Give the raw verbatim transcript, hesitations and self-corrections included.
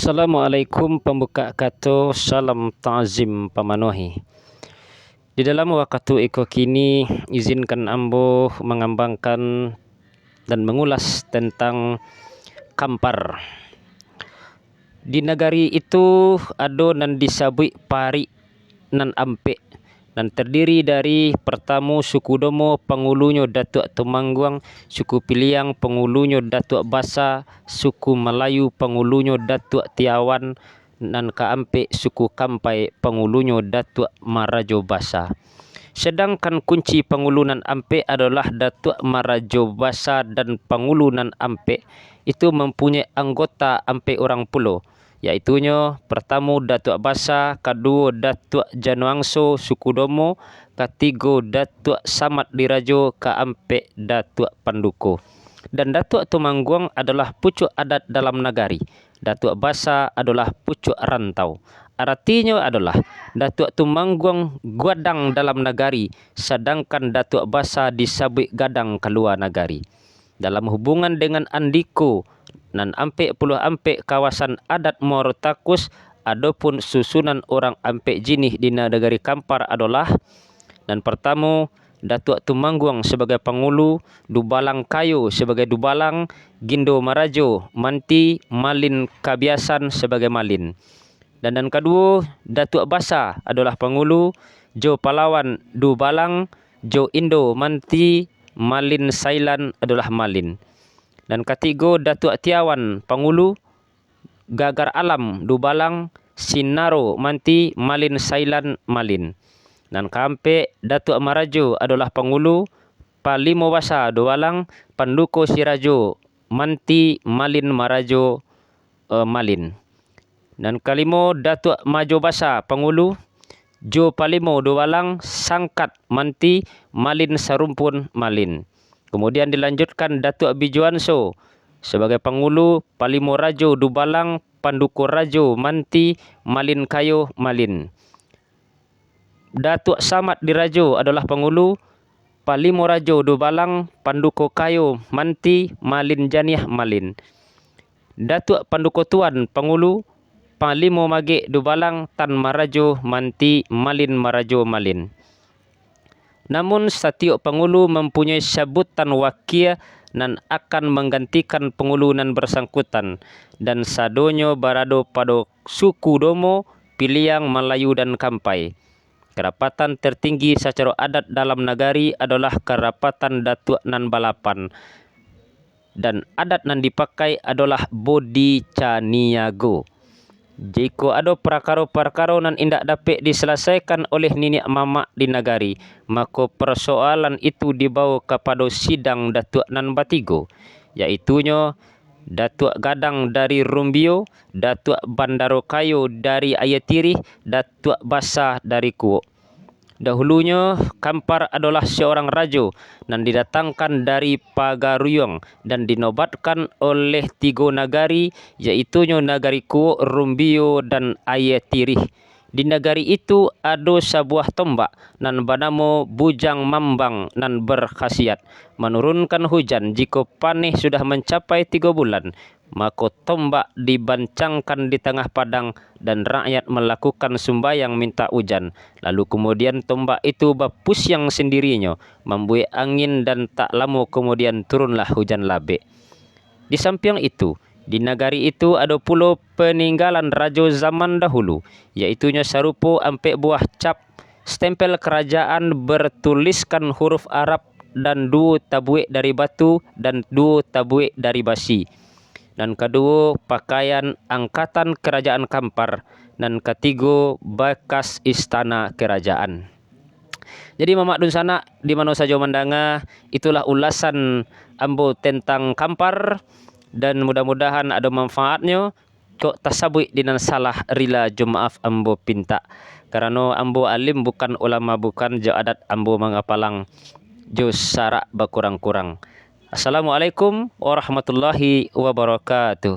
Assalamualaikum pambuka kato, salam ta'zim pamanuahi. Di dalam wakatu iko kini, izinkan ambo mangambangkan dan mangulas tantang Kampar. Di nagari itu ado nan disabuik parik nan ampek, nan tardiri dari, partamo, suku Domo, pangulunyo Datuak Tumangguang, suku Piliang, pangulunyo Datuak Basa, suku Malayu, pangulunyo Datuak Tiawan, nan kaampek, suku Kampai, pangulunyo Datuak Marajo Basa. Sadangkan kunci pangulu nan ampek adolah Datuak Marajo Basa, dan pangulu nan ampek itu mampunyoi anggota ampek urang pulo, yaitunyo, partamo, Datuak Basa, kaduo, Datuak Januangso, suku Domo, katigo, Datuak Samad Dirajo, kaampek, Datuak Panduko. Dan Datuak Tumangguang adolah pucuak adat dalam nagari. Datuak Basa adolah pucuak rantau. Aratinyo adolah, Datuak Tumangguang gadang dalam nagari, sadangkan Datuak Basa disabuik gadang kalua nagari. Dalam hubungan dengan andiko, nan ampek puluah ampek kawasan adat Muaro Takus, adopun susunan urang ampek jinih di nagari Kampar adolah, nan partamo, Datuak Tumangguang sabagai pangulu, Dubalang Kayo sabagai dubalang, Gindo Marajo, Manti, Malin Kabiasan sabagai malin. Dan nan kaduo, Datuak Basa adolah pangulu, Jo Palawan dubalang, Jo Indo Manti, Malin Sailan adolah malin. Nan katigo, Datuak Tiawan pangulu, Gagar Alam dubalang, Sinaro Manti, Malin Sailan malin. Nan kaampek, Datuak Marajo adolah pangulu, Palimo Basa dubalang, Panduko Sirajo Manti, Malin Marajo, eh, malin. Nan kalimo, Datuak Majo Basa pangulu, Jo Palimo dubalang, Sangkat Manti, Malin Sarumpun malin. Kemudian dilanjutkan Datuak Bijuanso sabagai pangulu, Palimo Rajo dubalang, Panduko Rajo Manti, Malin Kayo malin. Datuak Samad Dirajo adolah pangulu, Palimo Rajo dubalang, Panduko Kayo Manti, Malin Janiah malin. Datuak Panduko Tuan pangulu, Palimo Magek dubalang, Tan Marajo Manti, Malin Marajo malin. Namun, satiok pangulu mampunyoi sabutan wakia nan akan manggantikan pangulu nan barsangkutan, dan sadonyo barado pado suku Domo, Piliang, Malayu, dan Kampai. Karapatan tertinggi sacaro adat dalam nagari adolah karapatan datuak nan balapan, dan adat nan dipakai adolah bodi caniago. Jikok ado parakaro-parakaro nan indak dapek disalasaikan oleh niniak mamak di nagari, mako, parsoalan itu dibawo kapado sidang datuak nan batigo, yaitunyo Datuak Gadang dari Rumbio, Datuak Bandaro Kayo dari Aia Tirih, Datuak Basa dari Kuok. Dahulunyo, Kampar adolah saurang rajo nan didatangkan dari Pagaruyuang dan dinobatkan oleh tigo nagari, yaitunyo nagari Kuok, Rumbio, dan Aia Tirih. Di nagari itu ado sabuah tombak nan banamo Bujang Mambang nan berkhasiat manurunkan hujan jikok paneh sudah mancapai tigo bulan. Mako, tombak dibancangkan di tangah padang, dan rakyat malakukan sumbayang mintak ujan. Lalu kamudian, tombak itu bapusiang sandirinyo, mambuwek angin, dan tak lamo kamudian, turunlah ujan labek. Di sampiang itu, di nagari itu ado pulo paninggalan rajo zaman dahulu, yaitunyo sarupo ampek buwah cap, stempel karajaan bertuliskan huruf Arab, dan duwo tabuwek dari batu, dan duwo tabuwek dari basi. Nan kaduwo, pakaian angkatan karajaan Kampar. Nan katigo, bakas istana karajaan. Jadi, mamak dunsanak, di mano sajo mandanga, itulah ulasan ambo tentang Kampar, dan mudah-mudahan ado manfaatnyo. Kok tasabuik di nan salah, rila jo maaf ambo pintak, karano ambo alim bukan ulama, bukan jo adat ambo mangapalang, jo sarak bakurang-kurang. Assalamualaikum warahmatullahi wabarakatuh.